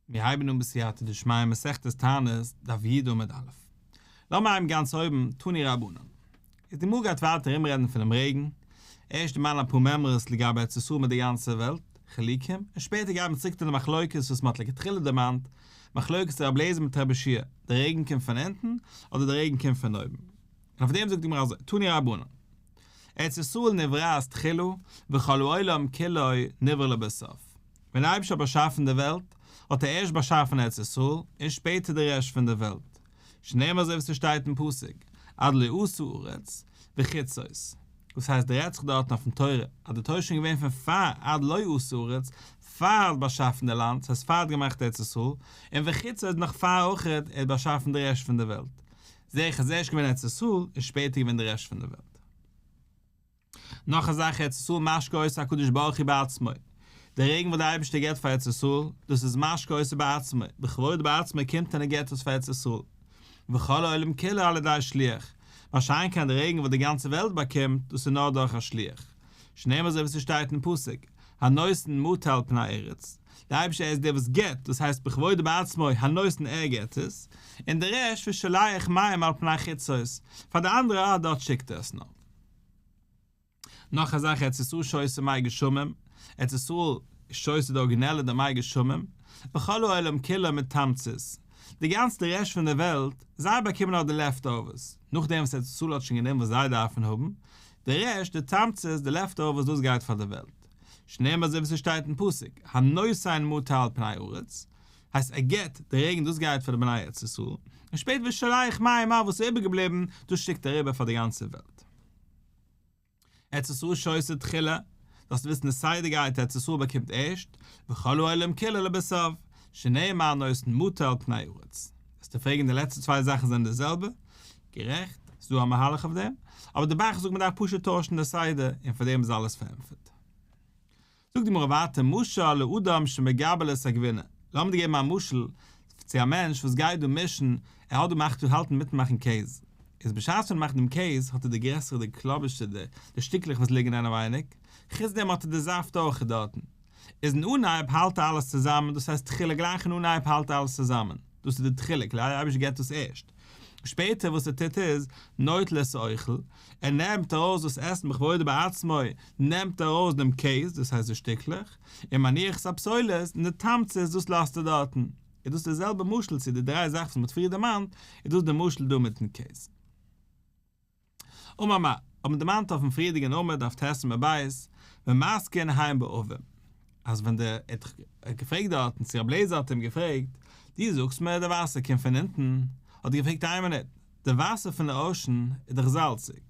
מיר הייבן אן בסייעתא דשמיא מסכת תענית, דף י עמוד א'. לאמיר הייבן גאנץ אויבן, תנו רבנן. איז די גמרא גייט ווייטער ארומרעדן פונעם רעגן, ערשט דערמאנען אפאר מימרות לגבי ארץ ישראל מיט די גאנצע וועלט, חילוקים, און שפעטער גייט מען צוריק צו די מחלוקת וואס מען האט לכתחילה דערמאנט, מחלוקת רבי אליעזר מיט רבי יהושע, די רעגן קומט פון אונטן, אדער די רעגן קומט פון אויבן. און אויף דעם זאגט די גמרא אזוי, תנו רבנן. ארץ ישראל נבראת תחילה, וכל העולם כולו נברא לבסוף. ווען דער אייבערשטער האט באשאפן די וועלט, האט ער ערשט באשאפן ארץ ישראל, און שפעטער די רעשט פון די וועלט. שנאמר אזוי ווי ס'שטייט אין פסוק, עד לא עשה ארץ, וחוצות. דאס הייסט דא רעדט זיך דארטן אויפן תורה, אז די תורה איז שוין געווען פון פאר עד לא עשה ארץ, פאר ער האט באשאפן די לאנד, ס'הייסט פאר ער האט געמאכט ארץ ישראל, און וחוצות נאך פאר אויך ער האט באשאפן די רעשט פון די וועלט. זעה איך אז ערשט געווען ארץ ישראל, און שפעטער געווען די רעשט פון די וועלט. נאך א זאך ארץ ישראל משקה אותה הקדוש ברוך הוא בעצמו, די רעגן וואס דער אייבערשטער געבט פאר ארץ ישראל, דאס איז משקה אותה בעצמו, בכבודו ובעצמו קומט און ער געבט עס פאר ארץ ישראל, וכל העולם כולו על ידי שליח, מה שאין כן די רעגן וואס די גאנצע וועלט באקומט, דאס איז נאר דורך א שליח, שנאמר אזוי ווי ס'שטייט אין פסוק, הנותן מטר על פני ארץ, דער אייבערשטער איז דער וואס געבט, דאס הייסט בכבודו ובעצמו הנותן ער געבט עס, און די רעשט ושולח מים על פני חוצות, פאר די אנדערע דארט שיקט ער עס נאר. נאך א זאך ארץ ישראל שותה מי גשמים, ארץ ישראל שותה די ארגינעלע די מי גשמים, וכל העולם כולו מתמצית, די גאנצע די רעשט פון די וועלט, זיי באקומען נאר די לעפט אווערס, נאכדעם וואס ארץ ישראל האט שוין גענומען וואס זיי דארפן האבן, די רעשט, די תמצית, די לעפט אווערס דאס גייט פאר די וועלט. שנאמר אזוי ווי ס'שטייט אין פסוק, הנותן מטר על פני הארץ, הייסט ער געבט די רעגן דאס גייט פאר די בני ארץ ישראל, און שפעטער ושולח מים על וואס איז איבערגעבליבן דאס שיקט ער אריבער פאר די גאנצע וועלט. ארץ ישראל שותה תחילה, זאלסט וויסן די סדר גייט ארץ ישראל באקומט ערשט, וכל העולם כולו לבסוף, שנאמר הנותן מטר על פני הארץ. וועסטו פרעגן די לעצטע צוויי זאכן זענען די זעלבע? גערעכט, ס'איז דא א מהלך אויף דעם, אבער די ב"ח זאגט מ'דארף פשוט טוישן די סדר, און פאר דעם איז אלעס פארענטפערט. זאגט די גמרא ווייטער משל לאדם שמגבל את הגבינה, לאמיר דיר געבן א משל צו א מענטש וואס גייט דא מישן, ער האט דא מאכט האלט אינמיטן מאכן קעז, איז בשעת ווען ער מאכט דעם קעז האט ער די גרעסערע די קלאבישע די די שטיקלעך וואס ליגן אינעווייניג, חוץ דעם האט ער די זאפט אויך דארטן, איז אין אנהייב האלט ער אלעס צוזאמען דאס הייסט תחילה גלייך אין אנהייב האלט ער אלעס צוזאמען, דאס איז די תחילה, כדי דער אייבערשטער געבט דאס ערשט. שפעטער וואס ער טוט איז, נוטל את האוכל, ער נעמט ארויס דאס עסן בכבודו ובעצמו, נעמט ער ארויס דעם קעז, דאס הייסט די שטיקלעך, און מניח את הפסולת, און די תמצית, דאס לאזט ער דארטן. איז דאס די זעלבע משל צו די דריי זאכן וואס מען האט פריער דערמאנט, איז דאס די משל דא מיטן קעז. אמר מר, האט מען דערמאנט אויפן פריערדיגן עמוד דף ט עמוד ב', ממתקין הן בעבים, אז ווען דער ער האט געפרעגט דארטן צו רבי אליעזר האט אים געפרעגט, דו זאגסט מיר די וואסער קומט פון אונטן, האט ער געפרעגט איין מינוט, די וואסער פון די ocean איז דאך זאלציג,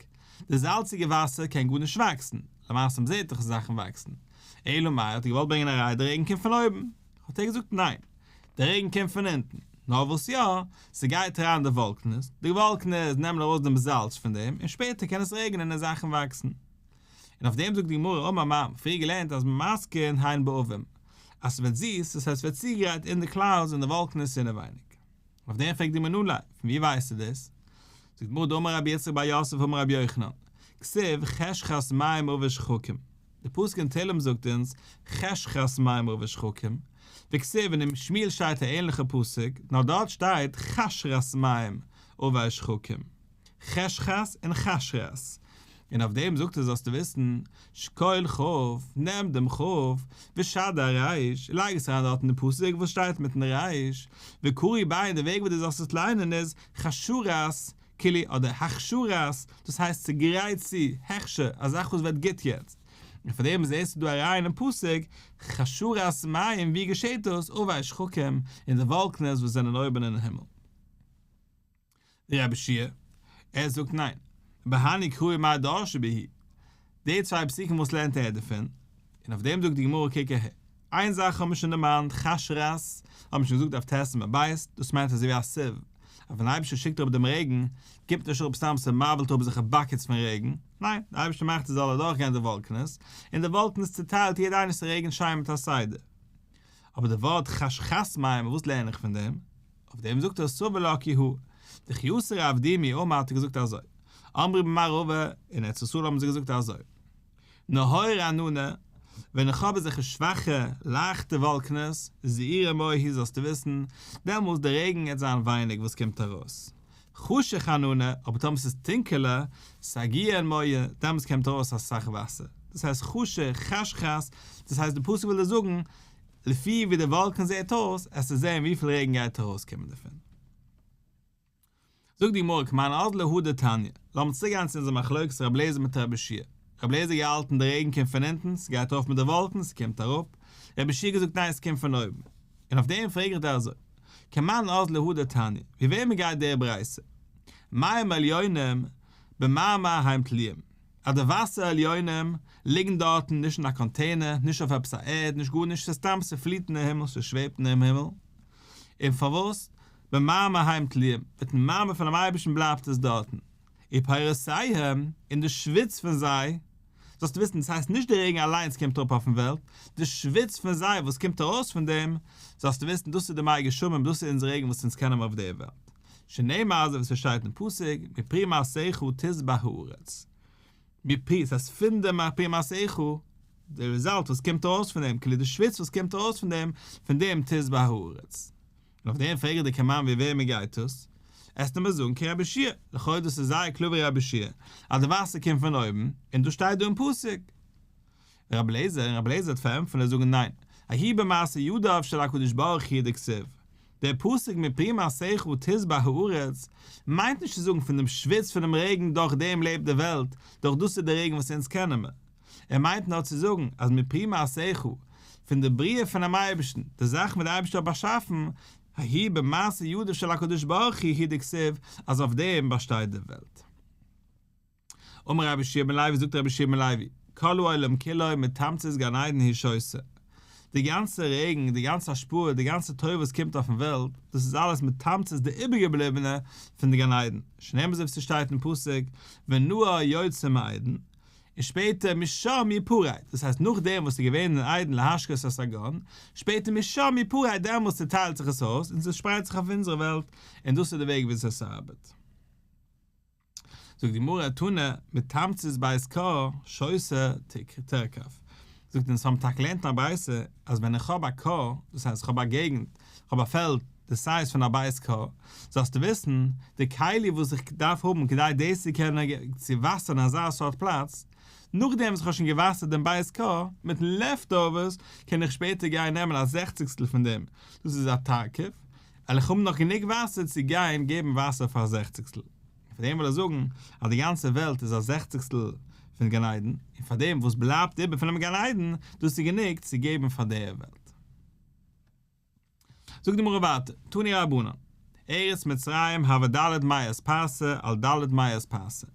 די זאלציגע וואסער קען גארנישט וואקסן, למעשה מ'זעט דאך אז זאכן וואקסן, אלא מאי האט ער געוואלט ברענגען א ראיה די רעגן קומט פון אויבן, האט ער געזאגט ניין, די רעגן קומט פון אונטן, נאר וואס יא, ס'גייט אריין אין די וואלקנעס, די וואלקנעס נעמען ארויס דעם זאלץ פון דעם, און שפעטער קען עס רעגענען און זאכן וואקסן. און אויף דעם זאגט די גמרא אמר מר, פריער געלערנט אז ממתקין הן בעבים, אז ס'ווערט זיס, דאס הייסט ס'ווערט צוגעגרייט אין די clouds אין די וואלקנעס אינעווייניג. אויף דעם פרעגט די גמרא מנא ליה, פון ווי ווייסטו דאס? זאגט די גמרא דאמר רבי יצחק בר יוסף אמר רבי יוחנן, כתיב חשכת מים עבי שחקים, די פסוק אין תהלים זאגט אונז חשכת מים עבי שחקים, וכתיב און אין שמואל שטייט א ענליכע פסוק, נאר דארט שטייט חשרת מים עבי שחקים, חשכת און חשרת, און אויף דעם זאגט ער זאלסטו וויסן, שקול כ', נעם דעם כ', ושדי אריש, לייג עס אריין דארט אין די פסוק וואס שטייט מיטן ריש, וקרי ביה און די וועג וואס דו זאלסט עס ליינען איז חשרת, כאילו אדער הכשרת, דאס הייסט ס'גרייט צו, הכשר, א זאך וואס ווערט גוט יעצט. און פאר דעם זעסטו דא אריין אין פסוק, חשרת מים, ווי געשעט דאס? עבי שחקים, אין די וואלקנעס וואס זענען אויבן אין הימל. רבי יהושע, ער זאגט ניין, בהני קראי מאי דרשי בהו, די צוויי פסוקים וואס לערנט ער דערפון? און אויף דעם זאגט די גמרא קוק אהער, איין זאך האבן מיר שוין דערמאנט, חשרת, האבן מיר שוין געזאגט אויף ט' עמוד ב', דאס מיינט אזוי ווי א sieve, אז ווען דער אייבערשטער שיקט אראפ דעם רעגן, גיבט נישט אראפ סתם ס'מבל'ט אראפ זיך buckets פון רעגן, ניין, דער אייבערשטער מאכט עס זאל אדורך גיין די וואלקענעס, און די וואלקענעס צוטיילט יעדע איינער ס'רעגנט שיין מיט א סדר. אבער די ווארט חשכת מים וואס לערן איך פון דעם? אויף דעם זאגט ער סבר לה כי הא דכי אתא רב דימי אמר האט ער געזאגט אזוי, אמרי במערבא, אין ארץ ישראל האבן זיי געזאגט אזוי, נהורא ענני. ווען איך האב אזעלכע שוואכע, לייכטע וואלקנעס, זעירים היו זאלסטו וויסן, דעמאלס די רעגן עט זיין ווייניג וואס קומט ארויס. חשוך ענני, אבער טאמער ס'איז טונקעלער, סגיאין היו, דעמאלס קומט ארויס אסאך וואסער. דאס הייסט חשוך, חשכת, דאס הייסט די פסוק וויל דיר זאגן, לפי ווי די וואלקן זעט אויס, עסטו זען וויפיל רעגן גייט ארויסקומען דערפון. זאגט די גמרא כמאן אזלא הא דתניא, לאמיר צוריק גיין צו אונזער מחלוקת רבי אליעזר מיט רבי יהושע רבי אליעזר האט געהאלטן די רעגן קומט פון אונטן, ס'גייט ארויף מיט די וואלקן, ס'קומט אראפ, רבי יהושע האט געזאגט ניין ס'קומט פון אויבן. און אויף דעם פרעג איך דיר אזוי, כמאן אזלא הא דתניא, ווי וועמען גייט די ברייתא? מים עליונים במאמר הם תלויים, אז די וואסער עליונים ליגן דארטן נישט אין א קאנטעינער, נישט אויף עפעס א ערד, נישט גארנישט, ס'איז סתם ס'פליעט אין די הימל, ס'שוועבט אינעם הימל, און פארוואס? במאמר הם תלויים, מיטן מאמר פונעם אייבערשטן בלייבט עס דארטן, ופירותיהם, און די שוויץ פון זיי, זאלסטו וויסן, דאס הייסט נישט די רעגן אליינס קומט אראפ אויפן וועלט, די שוויץ פון זיי וואס קומט ארויס פון דעם, זאלסטו וויסן, דאס איז די מי גשמים, דאס איז אונזער רעגן וואס אונז קענען אויף דער וועלט. שנאמר אזוי ווי ס'שטייט אין פסוק, מפרי מעשיך תשבע הארץ. מפרי, ס'הייסט פון די מפרי מעשיך, די רעזאלט וואס קומט ארויס פון דעם, כאילו די שוויץ וואס קומט ארויס פון דעם, פון דעם תשבע הארץ. און אויף דעם פרעג איך דיר כמאן ווי וועמען גייט עס? עסטו מיר זאגן כרבי יהושע, לכאו' דאס איז זייער קלאר ווי רבי יהושע, אז די וואסער קומט פון אויבן, און דאס שטייט דא אין פסוק. רבי אליעזר, און רבי אליעזר וועט פארענטפערן און זאגן ניין, ההוא במעשה ידיו של הקדוש ברוך הוא דכתיב, דער פסוק מפרי מעשיך תשבע הארץ מיינט נישט צו זאגן פון דעם שוויץ פונעם רעגן דורך דעם לעבט די וועלט, דורך דאס איז דער רעגן וואס אונז קענען מיר. ער מיינט נאר צו זאגן אז מפרי מעשיך, פון די בריאה פונעם אייבערשטן, די זאכן וואס דער אייבערשטער האט באשאפן, ההוא במעשה ידיו של הקדוש ברוך הוא דכתיב, אז אויף דעם באשטייט די וועלט. אמר רבי יהושע בן לוי, זאגט רבי יהושע בן לוי, כל העולם כולו מתמצית גן עדן הוא שותה, די גאנצע רעגן, די גאנצע השפעה, די גאנצע טובה וואס קומט אויפן וועלט, דאס איז אלעס מתמצית די איבערגעבליבענע פון די גן עדן, שנאמר אזוי ווי ס'שטייט אין פסוק, ונהר יוצא מעדן, און שפעטער משם יפרד, דאס הייסט נאכדעם וואס ס'איז געווען אין עדן להשקות את הגן, שפעטער משם יפרד דעמאלס צוטיילט זיך עס אויס און ס'שפרייט זיך אויף אונזערע וועלט, און דאס איז די וועג וויאזוי ס'ארבעט. זאגט די גמרא תנא מתמצית בית כור שותה תרקב, זאגט אונז האבן טאקע געלערנט אין א ברייתא אז ווען איך האב א כור, דאס הייסט איך האב א געגנט, איך האב א פעלד די סייז פון א בית כור, זאלסטו וויסן, די כלי וואס איך דארף האבן כדי דאס צו קענען צו וואסערן אזא סארט פלאץ, נאכדעם וואס איך האב שוין געוואסערט דעם בית כור, מיטן לעפט אווערס קען איך שפעטער גיין נעמען א זעכציגסטל פון דעם, דאס איז א תרקב, וועל איך האבן נאך גענוג וואסער צו גיין געבן וואסער פאר א זעכציגסטל. פאר דעם וויל ער זאגן אז די גאנצע וועלט איז א זעכציגסטל פון גן עדן, און פאר דעם וואס בלייבט איבער פונעם גן עדן, דאס איז גענוג צו געבן פאר דער וועלט. זאגט די גמרא ווייטער, תנו רבנן, ארץ מצרים הוה ד' מאות פרסה על ד' מאות פרסה,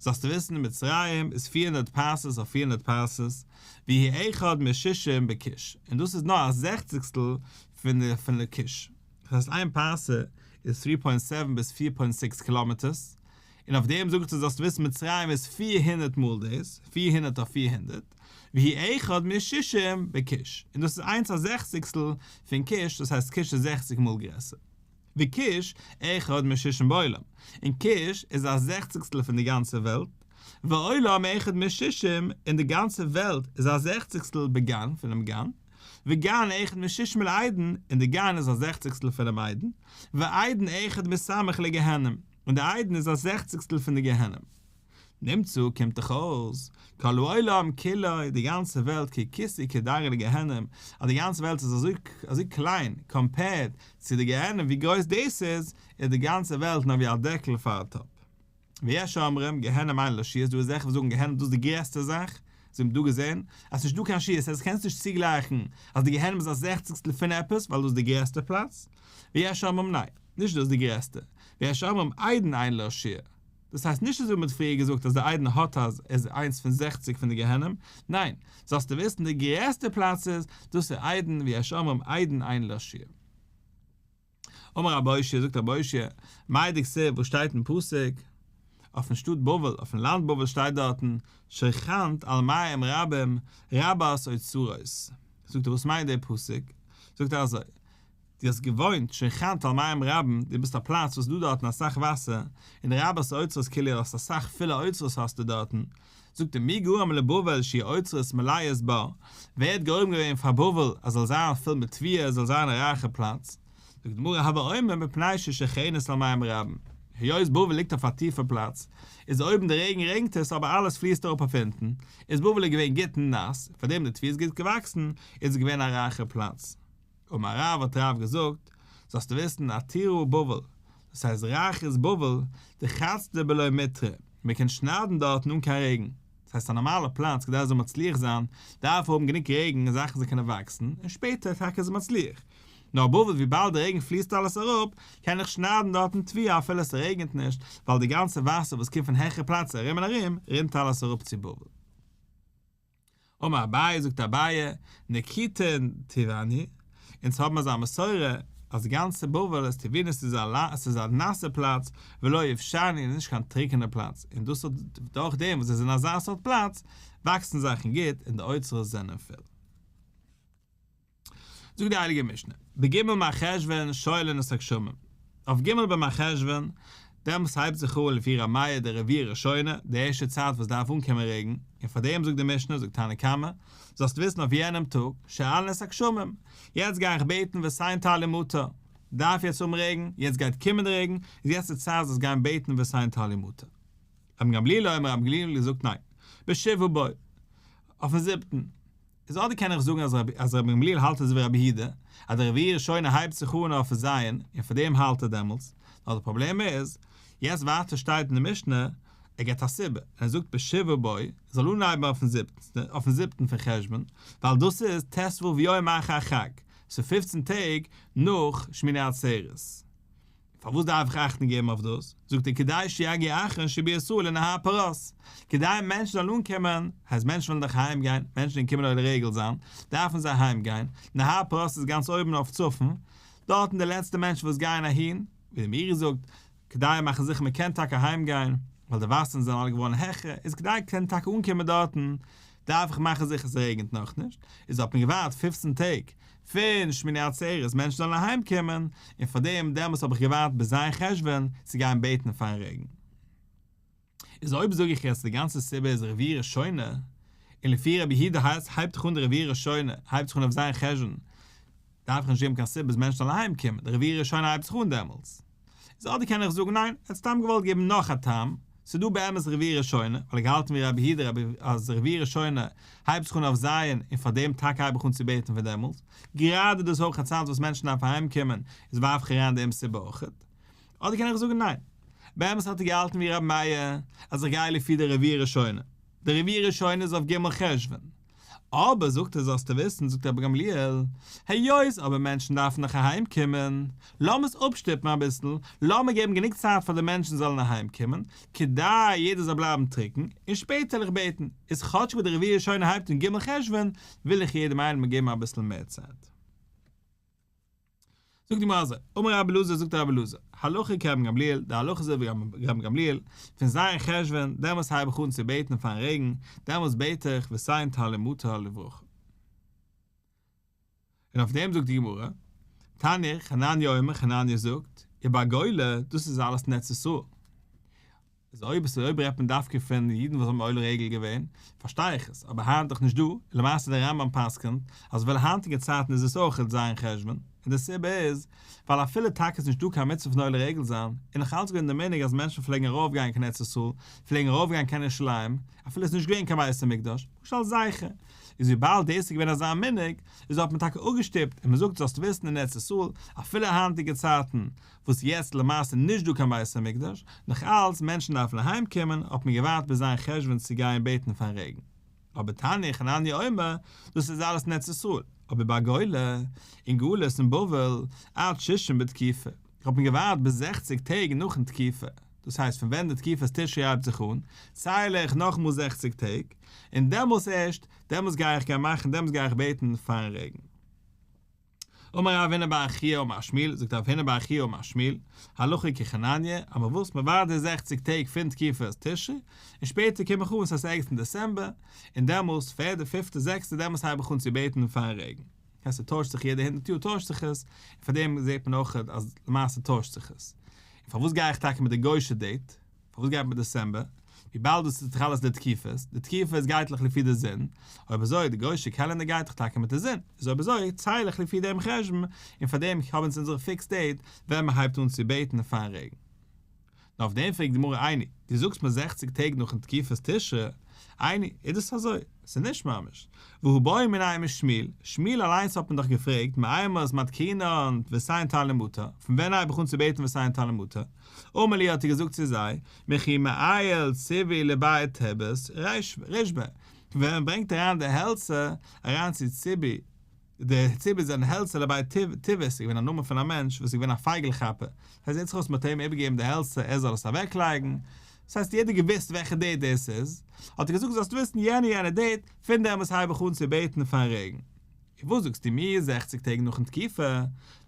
זאלסטו וויסן מצרים איז 400 פרסות אויף 400 פרסות, והיא אחד משישים בכוש, און דאס איז נאר א זעכציגסטל פון די פון די כוש. דאס הייסט איין פרסה איז three point seven ביז פיר point six קילאמעטערס, און אויף דעם זאגט ער זאלסט וויסן מצרים איז 400 מאל דאס, 400 אויף 400, והיא אחד משישים בכוש, און דאס איז איינס א זעכציגסטל פון כוש, דאס הייסט כוש איז זעכציג מאל גרעסער. וכוש אחד משישים בעולם, און כוש איז א זעכציגסטל פון די גאנצע וועלט, ועולם אחד משישים, און די גאנצע וועלט איז א זעכציגסטל בגן, פונעם גן, וגן אחד משישים לעדן, און די גן איז א זעכציגסטל פונעם עדן, ועדן אחד מסמך לגיהנום, און די עדן איז א זעכציגסטל פון די גיהנום. נמצא קומט דאך אויס, כל העולם כולו, די גאנצע וועלט ככיסוי קדירה לגיהנום, אז די גאנצע וועלט איז אזוי אזוי קליין compared צו די גיהנום ווי גרויס דאס איז, איז די גאנצע וועלט נאר ווי א דעקל פאר א טאפ. ויש אומרים, גיהנום אין לה שיעור, ס'דא אזעלכע וואס זאגן גיהנום דאס איז די גרעסטע זאך, זיי האבן דא געזען אז ס'נישט דא קיין שיעור, ס'הייסט קענסט נישט צוגלייכן אז די גיהנום איז א זעכציגסטל פון עפעס ווייל דאס איז די גרעסטע פלאץ, ויש אומרים ניין, נישט דאס איז די גרעסטע, ויש אומרים עדן אין לה שיעור, דאס הייסט נישט אזוי ווי מ'האט פריער געזאגט אז די עדן האט אז איז איינס פון זעכציג פון די גיהנום, ניין, זאלסטו וויסן די גרעסטע פלאץ איז, דאס איז עדן, ויש אומרים עדן אין לה שיעור. אמר רבי אושעיא, זאגט רבי אושעיא, מאי דכתיב, וואס שטייט אין פסוק, אויפן שטאט בבל, אויפן לאנד בבל שטייט דארטן, שכנת על מים רבים רבת אוצרות, זאגט ער וואס מיינט דער פסוק, זאגט ער אזוי, דו האסט געוואוינט, שכנת על מים רבים, דו ביסט א פלאץ וואס איז דא דארטן אסאך וואסער, און רבת אוצרות כאילו האסט אסאך פילע אוצרות האסטו דארטן. זאגט ער מי גרם לבבל שיהו אוצרות מלאות בה, ווער האט גורם געווען פאר בבל אז זאל זיין פול מיט תבואה, עס זאל זיין א רייכע פלאץ? זאגט די גמרא הוי אומר מפני ששוכנת על מים רבים, היות בבל ליגט אויף א טיפע פלאץ, איז אויבן די רעגן רעגנט עס אבער אלעס פליסט אראפ אויף אונטן, איז בבל איז געווען גוט און נאס, פארדעם די תבואה איז גוט געוואקסן, איז עס געווען א רייכע פלאץ. אמר רב האט רב געזאגט, זאלסטו וויסן עתירה בבל, דאס הייסט רייך איז בבל, דחצדא בלא מיטרא, מען קען שניידן דארטן אן קיין רעגן, דאס הייסט א נארמאלע פלאץ כדי עס זאל מצליח זיין דארף האבן גענוג רעגן און זאכן זאלן קענען וואקסן, און שפעטער טאקע איז עס מצליח. נאר בבל וויבאלד די רעגן פליסט אלעס אראפ, קען איך שניידן דארטן תבואה אפילו עס רעגנט נישט, ווייל די גאנצע וואסער וואס קומט פון העכערע פלעצער ארום און ארום רינט אלעס אראפ צו בבל. אמר אביי, זאגט אביי, נקיטין טבעינהו, אונז האבן אזא מסורה אז די גאנצע בבל איז טבעינהו ס'איז א ס'איז א נאסע פלאץ, ולא יובשנהו און נישט קיין טרוקענע פלאץ, און דאס האט דורך דעם וואס עס איז אין אזא סארט פלאץ וואקסן זאכן גוט און די אוצרות זענען פול. זאגט די הייליגע משנה, בג' מרחשוון שואלין את הגשמים, אויף ג' במרחשוון, דעמאלס הייבט זיך אן לפי ר' מאיר די רביעה ראשונה, די ערשטע צייט וואס דארף אנקומען רעגן, און פאר דעם זאגט די משנה, זאגט תנא קמא, זאלסט וויסן אויף יענעם טאג, שואלין את הגשמים, יעצט גיי איך בעטן ותן טל ומטר, דארף יעצט האבן רעגן, יעצט גייט קומען די רעגן, איז יעצט די צייט זאלסט גיין בעטן ותן טל ומטר. רבן גמליאל אומר רבן גמליאל זאגט ניין, בשבעה בו, אויפן זיבטן. איז אדער קען איך זאגן אז אז רבן גמליאל האלט אזוי ווי רבי יהודה, אז די רביעה ראשונה הייבט זיך אן אויף ז' און פאר דעם האלט ער דעמאלטס, נאר די פראבלעם איז, יעצט ווייטער שטייט אין די משנה, ער געבט א סיבה, און ער זאגט בשבעה בו, זאל אנהייבן אויפן זיבטן, אויפן זיבטן פון חשוון, ווייל דאס איז ט"ו יום אחר החג, ס'איז פופצן טעג נאך שמיני עצרת. פארוואס דארף איך אכטונג געבן אויף דאס? זאגט ער כדי שיגיע אחרון שבישראל לנהר פרת, כדי מענטשן זאלן אנקומען, הייסט מענטשן ווילן דאך אהיים גיין, מענטשן זענען געקומען עולה רגל זיין, דארפן זיי אהיים גיין, נהר פרת איז גאנץ אויבן אויף צפון, דארטן די לעצטע מענטשן וואס גייען אהין, ווי די מאירי זאגט, כדי מאכן זיכער מען קען טאקע אהיים גיין, ווייל די וואסערן זענען אלע געווארן העכער, איז כדי קענען טאקע אנקומען דארטן, דארף איך מאכן זיכער ס'רעגנט נאכנישט, איז האט מען געווארט פופצן טעג, פון שמיני עצרת מענטשן זאלן אהיים קומען, און פאר דעם דעמאלס האב איך געווארט ביז ז' חשוון צו גיין בעטן פארן רעגן. איז אויב זאג איך יעצט די גאנצע סיבה איז רביעה ראשונה, און לפי רבי יהודה הייסט הייבט זיך אן די רביעה ראשונה הייבט זיך אן אויף ז' חשוון, דארף איך נישט געבן קיין סיבה אז מענטשן זאלן אהיים קומען, די רביעה ראשונה הייבט זיך אן דעמאלס. איז אדער קען איך זאגן ניין, ער האט סתם געוואלט געבן נאך א טעם, ס'איז דא באמת רביעה ראשונה, ווייל ער האט געהאלטן ווי רבי יהודה רבי אז רביעה ראשונה הייבט זיך אן אויף ז' און פאר דעם טאקע הייב איך אן צו בעטן פון דעמאלטס, גראדע איז דאס אויך א צייט וואס מענטשן דארפן אהיים קומען, איז ווארף איך אריין דעם סיבה אויכעט. אדער קען איך זאגן ניין, באמת האט ער געהאלטן ווי רבי מאיר אז איך גיי לפי די רביעה ראשונה, די רביעה ראשונה איז אויף ג' חשוון, אבער זאגט ער זאלסטו וויסן, זאגט רבי גמליאל, היות אבער מענטשן דארפן נאך אהיים קומען, לאמיר עס אפשטופן אביסל, לאמיר געבן גענוג צייט פאר די מענטשן זאלן אהיים קומען, כדי יעדער זאל בלייבן טרוקן, און שפעטער וועל איך בעטן, איז כאטש וואס די רביעה ראשונה הייבט אן ג' חשוון, וויל איך יעדעם איינעם געבן אביסל מער צייט. זאגט די גמרא אזוי, אמר רבי אלעזר זאגט רבי אלעזר, הלכה כרבן גמליאל, די הלכה איז אזוי ווי רבן גמליאל, פון ז' חשוון, דעמאלס הייב איך אן צו בעטן פארן רעגן, דעמאלס בעט איך ותן טל ומטר לברכה. און אויף דעם זאגט די גמרא, תניא, חנניה אומר, חנניה זאגט, ובגולה, דאס איז אלעס אין ארץ ישראל. איז אויב עס אויב רעדט מען דווקא פון אידן וואס האבן עולה רגל געווען, פארשטיי איך עס, אבער היינט דאך נישט דא, און למעשה דער רמב"ם פסק'נט אז אפילו היינטיגע צייטן איז עס אויך ז' חשוון, און די סיבה איז, ווייל אפילו טאקע איז נישט דא קיין מצוה פון עולה רגל זיין, איז נאך אלץ געווען די מנהג אז מענטשן פלעגן ארויף גיין קיין ארץ ישראל, פלעגן ארויף גיין קיין ירושלים, אפילו עס איז נישט געווען קיין בית המקדש, פשוט אלס זכר. איז וויבאלד דאס איז געווען אזא מנהג, איז האט מען טאקע אפגעשטופט, און מען זאגט זאלסט וויסן אין ארץ ישראל, אפילו היינטיגע צייטן, וואס יעצט למעשה נישט דא קיין בית המקדש, נאך אלץ מענטשן דארפן אהיים קומען, האט מען געווארט ביז ז' חשוון צו גיין בעטן פארן רעגן. אבער תניא חנניה אומר, דאס איז אלעס אין ארץ ישראל, אבער בגולה, אין גלות אין בבל, עד ששים בתקופה, האט מען געווארט ביז זעכציג טעג נאכן תקופה, דאס הייסט פון ווען די תקופת תשרי הייבט זיך אן, צייל איך נאכאמאל זעכציג טעג, און דעמאלס ערשט, דעמאלס גיי איך גיין מאכן, דעמאלס גיי איך בעטן פארן רעגן. אמר רב הונא בר חייא אמר שמואל, זאגט רב הונא בר חייא אמר שמואל, הלכה כחנניה, אז מען וואס מען ווארט די זעכציג טעג פון תקופת תשרי, און שפעטער קום איך אן ס'הייסט ערגעץ אין דעצעמבער, און דעמאלס, פערדע פיפטע זעקסטע דעמאלס הייב איך אן צו בעטן פארן רעגן. הייסט ס'טוישט זיך יעדע הונדערט יאר טוישט זיך עס, און פאר דעם זעט מען אויך אז למעשה טוישט זיך עס. און פארוואס גיי איך טאקע מיט די גוישע date? פארוואס גייט מען דעצעמבער? וויבאלד דאס איז דאך אלעס די תקופות, די תקופות גייט דאך לפי די זון, אויב אזוי די גוישע קעלענדער גייט דאך טאקע מיט די זון, איז אויב אזוי צייל איך לפי דעם חשבון, און פאר דעם האבן אונז אונזערע fixed date ווען מען הייבט אן צו בעטן פארן רעגן. נאר אויף דעם פרעגט די גמרא איני, דו זאגסט מיר זעכציג טעג נאכן תקופת תשרי, איני, איז דאס אזוי? ס'איז נישט ממש. והא בעו מיניה משמואל, שמואל אליינס האט מען דאך געפרעגט, מאימת מדכרינן ותן טל ומטר, פון ווען הייב איך אן צו בעטן ותן טל ומטר? אמר להו האט ער געזאגט צו זיי, מכי מעייל ציבי לבי טיבית רישבא, פון ווען מען ברענגט אריין די העלצער אריין צו ציבי, די ציבי זענען העלצער לבי טיבית איז געווען א נאמען פון א מענטש וואס איז געווען א פייגל כאפער, ס'הייסט זעט זיך אויס מ'האט אים איבערגעגעבן די העלצער ער זאל עס אוועקלייגן, ס'הייסט יעדער געוואוסט וועלכע date דאס איז, האט ער געזאגט זאלסט וויסן יענע יענע date, פון דעמאלס הייב איך אן צו בעטן פארן רעגן. און וואס זאגסטו מיר זעכציג טעג נאכן תקופה?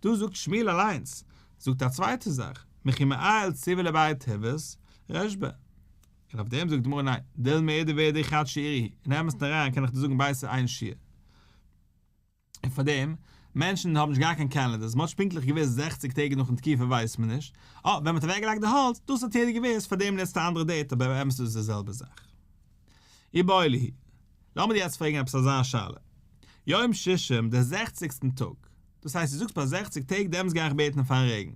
דא זאגט שמואל אליינס, זאגט א צווייטע זאך, מכי מעייל ציבי לבי טיבית רישבא. און אויף דעם זאגט די גמרא ניין, דילמא אידי ואידי חד שיעורא הוא, אין אמת'ן אריין קען איך דיר זאגן ביידעס איז איין שיעור. און פאר דעם, מענטשן האבן נישט געהאט קיין calendars, מ'האט נישט פונקטליך געוואוסט זעכציג טעג נאכן תקופה ווייסט מען נישט, אה, ווען מ'האט אוועקגעלייגט די האלץ, דאס האט יעדער געוואוסט, פאר דעם נוצט א אנדערע date, אבער באמת איז עס די זעלבע זאך. איבעיא להו. לאמיר דיר יעצט פרעגן עפעס אזא שאלה. יום שישים, דער זעכציגסטן טאג, דאס הייסט דו זאגסט ביי זעכציג טעג דעמאלטס גיי איך בעטן פארן רעגן,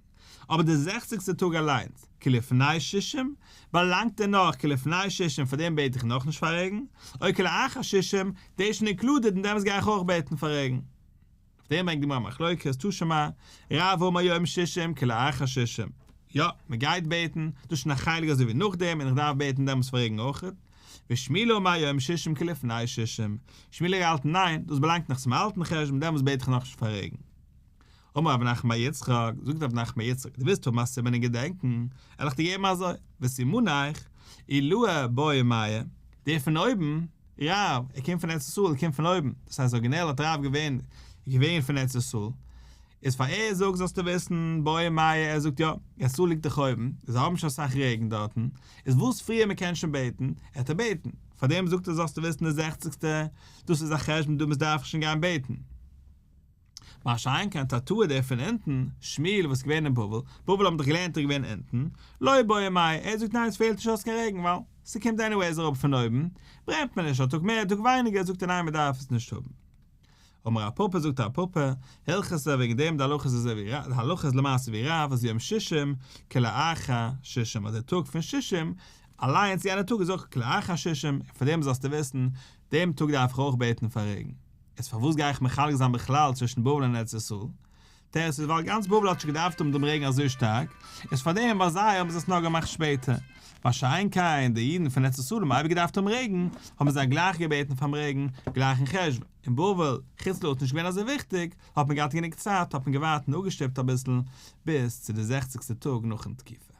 אבער די זעכציגסטע טאג אליינס, כלפני שישים, באלאנגט ער נאך כלפני שישים פאר דעם בעט איך נאכנישט פאר רעגן, או כלאחר שישים, דער איז שוין included און דעמאלטס גיי איך אויך בעטן פאר רעגן. אויף דעם ברענגט די גמרא א מחלוקת, תא שמע, רב אמר יום שישים כלאחר שישים, יא, מען גייט בעטן, דאס איז שוין א חלק אזוי ווי נאכדעם און איך דארף בעטן דעמאלטס פאר רעגן אויך, ושמואל אמר יום שישים כלפני שישים, שמואל האט געהאלטן ניין, דאס באלאנגט נאך צום אלטן חשבון דעמאלטס בעט איך נאכנישט פאר רעגן. אמר רב נחמן בר יצחק, זאגט רב נחמן בר יצחק, דו ווילסט האבן א סימן און געדענקן, וועל איך דיר געבן אזוי, וסימניך, עילאה בעו מיא, דער פון אויבן, רב, ער קומט פון ארץ ישראל, ער קומט פון אויבן, דאס הייסט אריגינעל האט רב געווען געווען פון ארץ ישראל, איז פאר ער זאגט זאלסטו וויסן, בעו מיא, ער זאגט יא, ארץ ישראל ליגט דאך אויבן, זיי האבן שוין אסאך רעגן דארטן, איז וואס פריער מען קען שוין בעטן, עט ער בעטן, פארדעם זאגט ער זאלסטו וויסן די זעכציגסטע, דאס איז א חשבון דו מוזט דארף איך שוין גיין בעטן. מה שאין כן תתאה דער פון אונטן, שמואל וואס איז געווען אין בבל, בבל האבן דאך געלערנט ער איז געווען אונטן, לא בעו מיא, ער זאגט ניין עס פעלט נישט אויס קיין רעגן ווייל ס'קומט anyways אראפ פון אויבן, ברענט מען נישט א טאג מער א טאג ווייניגער זאגט ער ניין מען דארף עס נישט האבן. אמר רב פפא זאגט רב פפא, הלכתא וועגן דעם די הלכה איז אזוי ווי די הלכה איז למעשה ווי רב אז יום שישים כלאחר שישים אז דער טאג פון שישים אליינס יענער טאג איז אויך כלאחר שישים און פאר דעם זאלסטו וויסן דעם טאג דארף איך אויך בעטן פאר רעגן. איז פארוואס גיי איך מחלק זיין בכלל צווישן בבל און ארץ ישראל? תירוץ איז ווייל גאנץ בבל האט נישט געדארפט האבן דעם רעגן אזוי שטארק, איז פארדעם ביי זיי האבן זיי עס נאר געמאכט שפעטער, מה שאין כן די אידן פון ארץ ישראל האבן אייביג געדארפט האבן רעגן, האבן זיי גלייך געבעטן פארן רעגן, גלייך אין חשוון, אין בבל, חוץ לארץ נישט געווען אזוי וויכטיג, האט מען געהאט גענוג צייט האט מען געווארט און אפגעשטופט אביסל ביז צו די זעכציגסטע טאג נאכן תקופה.